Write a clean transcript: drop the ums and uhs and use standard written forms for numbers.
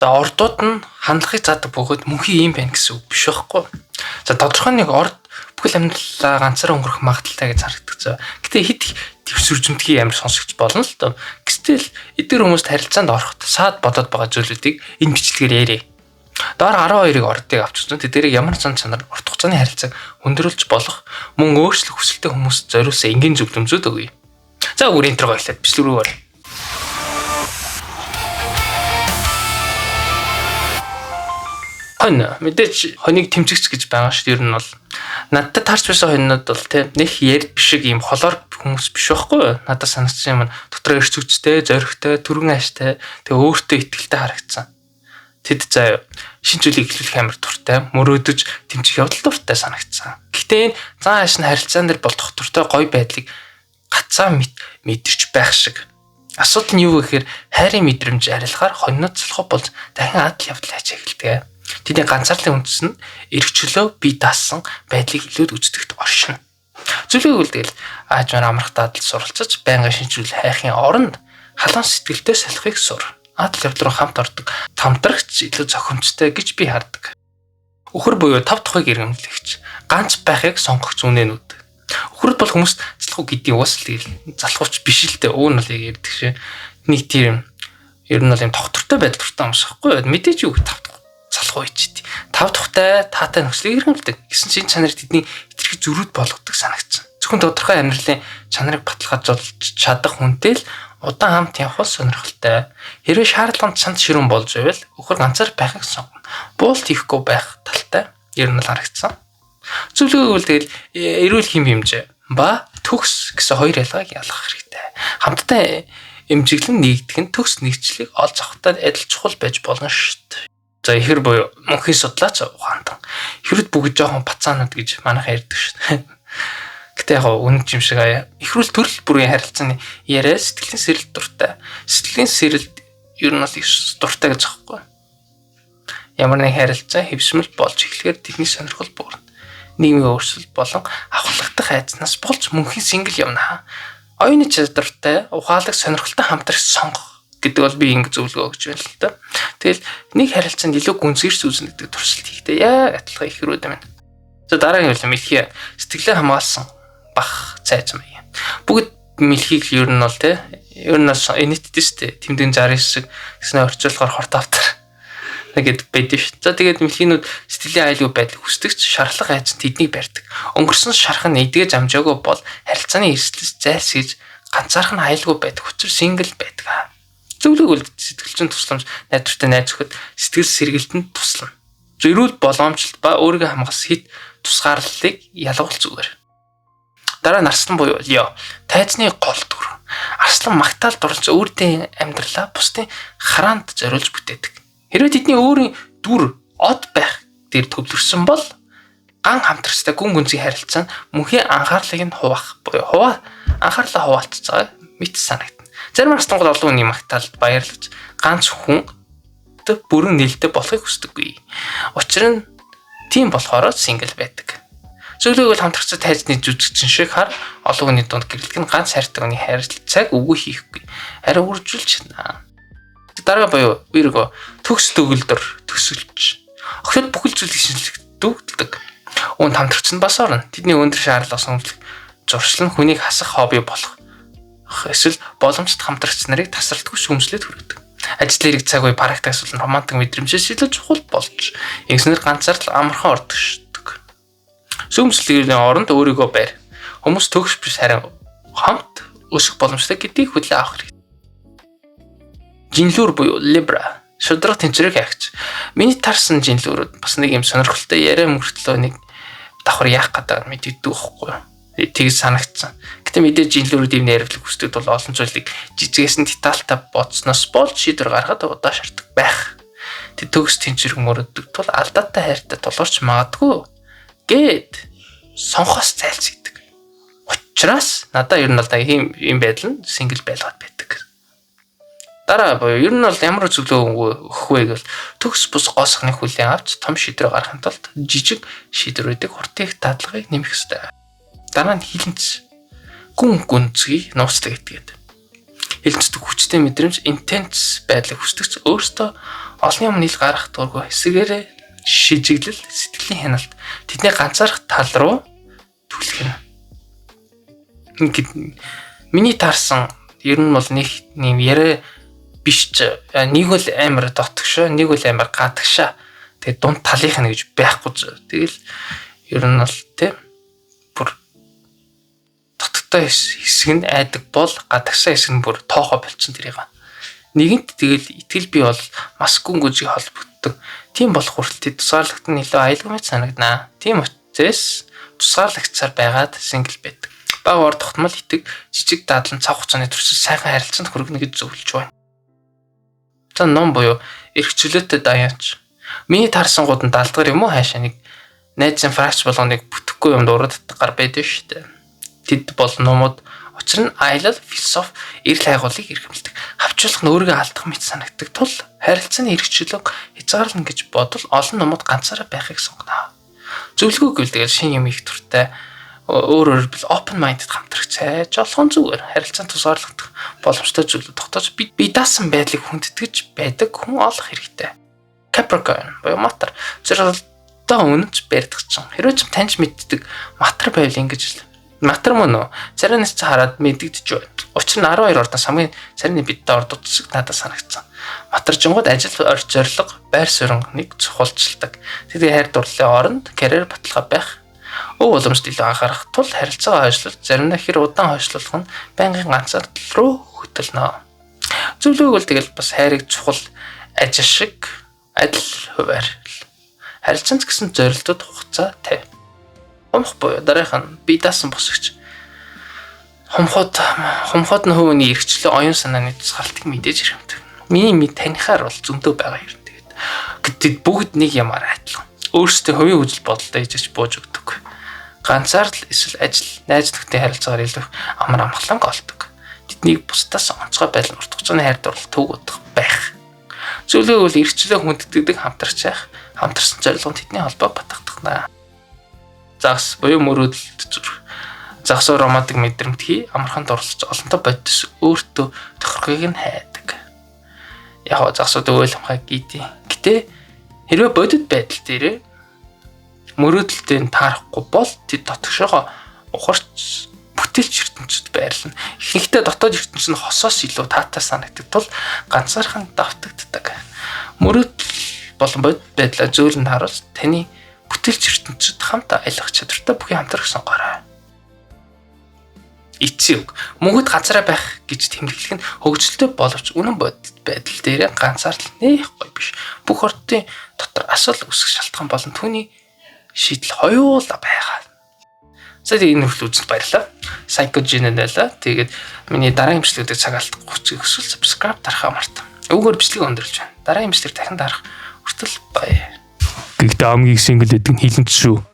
За ордууд нь хандлагыг заадаг бөгөөд мөнхийн юм байна гэсэн үг биш байхгүй. За тодорхой нэг орд бүхэл амьдралаа ганцаараа өнгөрөх магадлалтай гэж харагддаг. За гэтээ хэд их төвсөржмтгий амар сонсогч болно л доо. Гэтэл эдгээр хүмүүст харилцаанд ороход саад бодоод байгаа зүйлүүдийг энэ бичлэгээр яриа. Доор 12-ыг ордыг авч үзэн тэдгэрийг ямар зан чанар урт хугацааны харилцааг хүндрүүлж болох мөн өөрчлөх хүсэлтэй хүмүүст зориулсан энгийн зөвлөмжүүд өгье. За өөр интро гоёлоод бичлэг рүү оръё. Хонь мэдээж хоныг тэмцэгч гэж байгаа шүү дээ. Ер нь бол надад таарч байсан хоньнууд бол те нэг ярь бишиг ийм холоор хүмүүс биш байхгүй юу? Надад санагдсан юм дотор эрч хүчтэй, зоригтой, түргэн ааштай, тэгээ өөртөө итгэлтэй харагдсан. Тэд заа шин зүйлийг эхлүүлэх амар дуртай, мөрөөдөж тэмцэх явдал дуртай санагдсан. Гэхдээ энэ зан ааш нь харилцаан дээр бол доктортой гоё байдлыг гацаа мэдэрч байх шиг. Асуудал нь юу гэхээр хайрын мэдрэмж арилахаар хоньнод залхуу болж дахин адал явдал хайж эхэлдэг. Тэдний ганцаарлын үндэс нь эрх чөлөө бие даасан байдлыг илүүд үздэгт оршино. Зөвлөгөө үлдээл аажмаар амрах дадал суралцаж байнгын шинжүүл хайхын оронд халуун сэтгэлтэй солихыг сур. Адал явдал руу хамт ордог тамтрагч илүү зохимжтой гэж би хардаг. Үхэр буюу тав тухайг эргэмлэгч ганц байхыг сонгох зүүнэнүүд. Үхрүүд бол хүмүүст залхуу гэдгийг уус л тэгэл залхууч биш л дээ. Уг нь бол яг ярьдаг шээ. Нэг тийм ер нь бол юм тогтвортой байдал дуртай хүмүүс байхгүй юу? Мэдээж юу тав залхуу ичдэг. Тав тухтай таатай нөхцөлийг эргэмлдэг. Гэсэн чинь чанар тэдний хэтэрхий зөрүүд болгодог санагдсан. Зөвхөн тодорхой амьдралын чанарыг баталгаажуулж чадах хүнтэй л удаан хамт явах сонирхолтой. Хэрвээ шаардлаганд чанд ширүүн болж байвал өхөр ганцаар байхыг сонгоно. Буулт хийхгүй байх талтай ер нь л харагдсан. Зөвлөгөө бол тэгэл эрүүл хэм хэмжээ ба төгс гэсэн хоёр ялгааг ялгах хэрэгтэй. Хамтдаа эмжиглэн нэгдэх нь төгс нэгчлийг олж авахтаа адил чухал байж болно шүү дээ. За ихэр буюу мөнхийн судлаач ухаантан. Ихрүүд бүгд жоохон бацаанууд гэж манайхан ярьдаг шүү дээ. Гэтэ яг үнэн юм шиг аяа. Ихрүүл төрөл бүрийн харилцааны яриа сэтгэлийн сэрэлт дуртай. Сэтгэлийн сэрэлт ер нь бол их дуртай гэж аахгүй. Ямар нэг харилцаа хэвшмэл болж эхлэхээр тэдний сонирхол буурна. Нийгмийн өөрчлөлт болон авахлагдах айдснаас болж мөнхийн single явна. Оюуны чадвартай, ухаалаг сонирхолтой хамтрагч сонгох гэдэг бол би ингэ зөвлөгөө өгч байна л да. Тэгэл нэг харилцаанд илүү гүнзгийрч үүснэ гэдэг туршилт хийхдээ яг адилхан их рүү юм. За дараагийн үйл мэлхий сэтгэлээ хамгаалсан бах цайз маяг. Бүгд мэлхийг л ер нь бол те ер нь бол энэттэй шүү дээ. Тэмдэн 69 гэснээр орчуулгаар хорт автар нэгэд байдэн шүү. За тэгээд мэлхийнүүд сэтгэлийн аюулгүй байдлыг хүсдэгч шархлах айц тэднийг барьдаг. Өнгөрсөн шарх нь эдгэж амжаагүй бол харилцааны эрсдэлс зайлсхийж ганцаархан аюулгүй байдаг учир сингл байдаг. Зөвлөгөө сэтгэлчин тусламж найдвартай найз нөхөд сэтгэл сэргэлтэнд туслана. Эрүүл боломжлт ба өөрийгөө хамгаалах хит тусгаарлалыг ялгуул зүгээр. Дараа нь арслан буюу Лео тайзны гол дүр. Арслан магтаал дурлж өөртөө амьдралаа бусдын хараанд зориулж бүтээдэг. Хэрвээ тэдний өөрийн дүр од байх дээр төвлөрсөн бол ган хамтрагчтай гүн гүнзгий харилцаа нь мөнхийн анхаарлыг нь хуваах буюу анхаарлаа хуваалцж байгаа мэт санагдана. Зарим арслангууд олон хүний магтаалд баярлаж ганц хүн бүрэн нээлттэй болохыг хүсдэггүй. Учир нь тийм болохоор single байдаг. Зөвлөгөөг бол хамтрагчтай тайзны жүжигчин шиг хар олон хүний дунд гэрэлтэх нь ганц хайртай хүний харилцааг үгүй хийхгүй. Харин үржүүлж чадна. Дараа буюу Virgo төгс төгөлдөр төсөлж. Охид бүхэл зүйлийг шинжлэхдээ. Үүнд хамтрагч нь бас орно. Тэдний өндөр шаардлага сонирхол зуршил нь хүнийг хасах хобби болох эсвэл боломжит хамтрагч нарыг тасралтгүй шүүмжлээд хүргэдэг. Ажил хэрэг цаг үе практик асуудал нь романтик мэдрэмжээс илүү чухал болж ингэснээр ганцаар л амархан ордог шдэг. Шүүмжлэлийн оронд өөрийгөө барь. Хүмүүс төгс биш харин хамт өсөх боломжтой гэдгийг хүлээн авах хэрэгтэй. Жинлүүр буюу Libra шударга тэнцвэрийг хайгч. Миний тарсан жинлүүрүүд бас нэг юм сонирхолтой яриа мөртлөө нэг давхар яах гэдэг мэддэггүй байхгүй юу? Тэгж санагдсан. Гэтэ мэдээж жинлүүрүүд ийм найруулах хүсдэг бол олон зүйлийг жижигээс нь детальтай бодсноос болж шийдвэр гаргахад удаа шаарддаг байх. Тэг төгс тэнцвэрг мөрөддөг тул алдаатай хайртай тулгарч магадгүй гэд сонхоос зайлсхийдэг. Учираас надаа ер нь бол ийм байдал нь single байлгаад байдаг. Дараа буюу ер нь бол ямар зөвлөгөө өгөх вэ гэвэл төгс бус гоо сахны хүлээн авч том шийдвэр гаргахын тулд жижиг шийдвэрүүдийг хурдан их дадлагыг нэмэх ёстой. Дараа нь хилэнц гүн гүнзгий нууцлаг этгээд. Хилэнцдэг хүчтэй мэдрэмж intense байдлыг хүсдэгч өөртөө Олон юм нийл гарах дургүй хэсгээрээ шижиглэл, сэтгэлийн хяналт тэдний ганцаарх тал руу түлхэнэ. Ингээд миний таарсан ер нь бол нэг юм яриа биш ч нэг бол амар дотгошоо, нэг бол амар гадагшаа. Тэгээд дунд талынх нь гэж байхгүй. Тэгэл ер нь бол тэ бүр дотготой хэсэг нь айдаг бол гадагшаа хэсэг нь бүр тоохоо болчихсон тэрийг. Нэгэнт тэгэл итгэл би бол маш гүн гүнзгий холбогддог. Тийм болох хүртэл тэд тусгаарлагт нь илүү аюулгүй мэт санагданаа. Тийм учраас тусгаарлагчсаар байгаад single байдаг. Бага ор тогтмол итэг, жижиг дадлан цаг хугацааны туршид сайхан харилцаанд хүргэнэ гэж зөвлөж байна. За, ном буюу эрх чөлөөтэй даяач. Миний таарсан гууд нь даалдгаар юм уу, хаашаа нэг найзын фракц болгоныг бүтэхгүй юм дурддаг гар байдаг шүү дээ. Тэд бол номууд. Учир нь аялал, философи, эрэл хайгуулыг эрхэмлэдэг. Хавчуулах нь өөрийгөө алдах мэт санагддаг тул харилцааны эрх чөлөөг хязгаарлана гэж бодвол олон номууд ганцаараа байхыг сонгоно. Зөвлөгөө гэвэл тэгэл шинэ юм их туртай, өөрөөр хэлбэл open minded хамтрагч цайж олхон зүгээр харилцаанд тусгаарлагдах боломжтой зүйлүүд тогтоож би даасан байдлыг хүндэтгэж байдаг хүн олох хэрэгтэй. Capricorn буюу матар зорилготой үнэнч барьдаг чинь. Хэрвээ ч таньж мэддэг матар байвал ингэж л матар мөн үү? Царайнаас ч хараад мэдэгдэж байна. Учир нь 12 ордон хамгийн царины бидтэй ордууд шиг надад санагдсан. Матаржингууд ажил зорилго, байр сууриныг чухалчилдаг. Тэдний хайр дурлалын оронд карьер баталгаа байх өв уламжт илүү анхаарах тул харилцаагаа хойшлол, заримдаа хэр удаан хойшлуулах нь байнгын ганцаардал руу хөтөлнө. Зөвлөгөөг бол тэгэл бас хайрыг чухал ажил шиг адил хуваар. Харилцаанд гэсэн зорилтод хугацаа тавь. Хумх буюу дараагийнх нь бие даасан босогч. Хумхууд хумхууд нь хувийн эрхчлөө, оюун санааны тусгаалтыг мэдээж эрхэмдэг. Миний мэд танихаар бол зөндөө байгаа юм. Тэгээд гэтэл бүгд нэг ямаар адилхан. Өөрсдийн хувийн үзэл бодолтой ижиж бууж өгдөг. Ганцаардал эсвэл ажил, найз нөхдийн харилцаагаар илүү амар амгаланг олдог. Тэднийг бусдаас онцгой байдал, урт хугацааны хайр дурлал төг удах байх. Зөвлөгөө бол эрхчлөө хүндэтгдэг хамтарч яах, хамтарсан зорилго нь тэдний холбоог батгах. Загас буюу мөрөөдөлт зүрх. Загас романтик мэдрэмтгий, амархан дурлаж, олонтой бодис өөртөө тохирохыг нь хайдаг. Яг загсууд ойлгомхай гидий. Гэтэ хэрвээ бодит байдал дээрээ мөрөөдөлтөд нь таарахгүй бол тэд дотгошоогоо ухарч бүтээлч ертөнцид байрлана. Ихэнхдээ дотоод ертөнц нь хосоос илүү таатай санагддаг тул ганцаархан давтагддаг. Мөрөөдөл болон бодит байдлаа зөөлөнд харуулж таны бүтээлч ертөнцид хамт аялах чадвартай бүхий хамтрах сонгоорой. Эцсийн үг. Мөнхөд ганцаараа байх гэж тэмдэглэх нь хөгжилтэй боловч үнэн бодит байдал дээр ганцаардал нэх гоё биш. Бүх ордын дотор асуул үүсэх шалтгаан болон түүний шийдэл хоёулаа байгаа. За, тэгээ энэ хүртэл үзсэнд баярлалаа. Psycho Gene байлаа. Тэгээд миний дараагийн бичлэгүүдийг цаг алдахгүй хүсвэл subscribe дарахаа мартаа. Үүгээр бичлэг өндөрлөж байна. Дараагийн бичлэг дахин дарах хүртэл баяа. Гэхдээ хамгийн single гэдэг нь хилэнц шүү.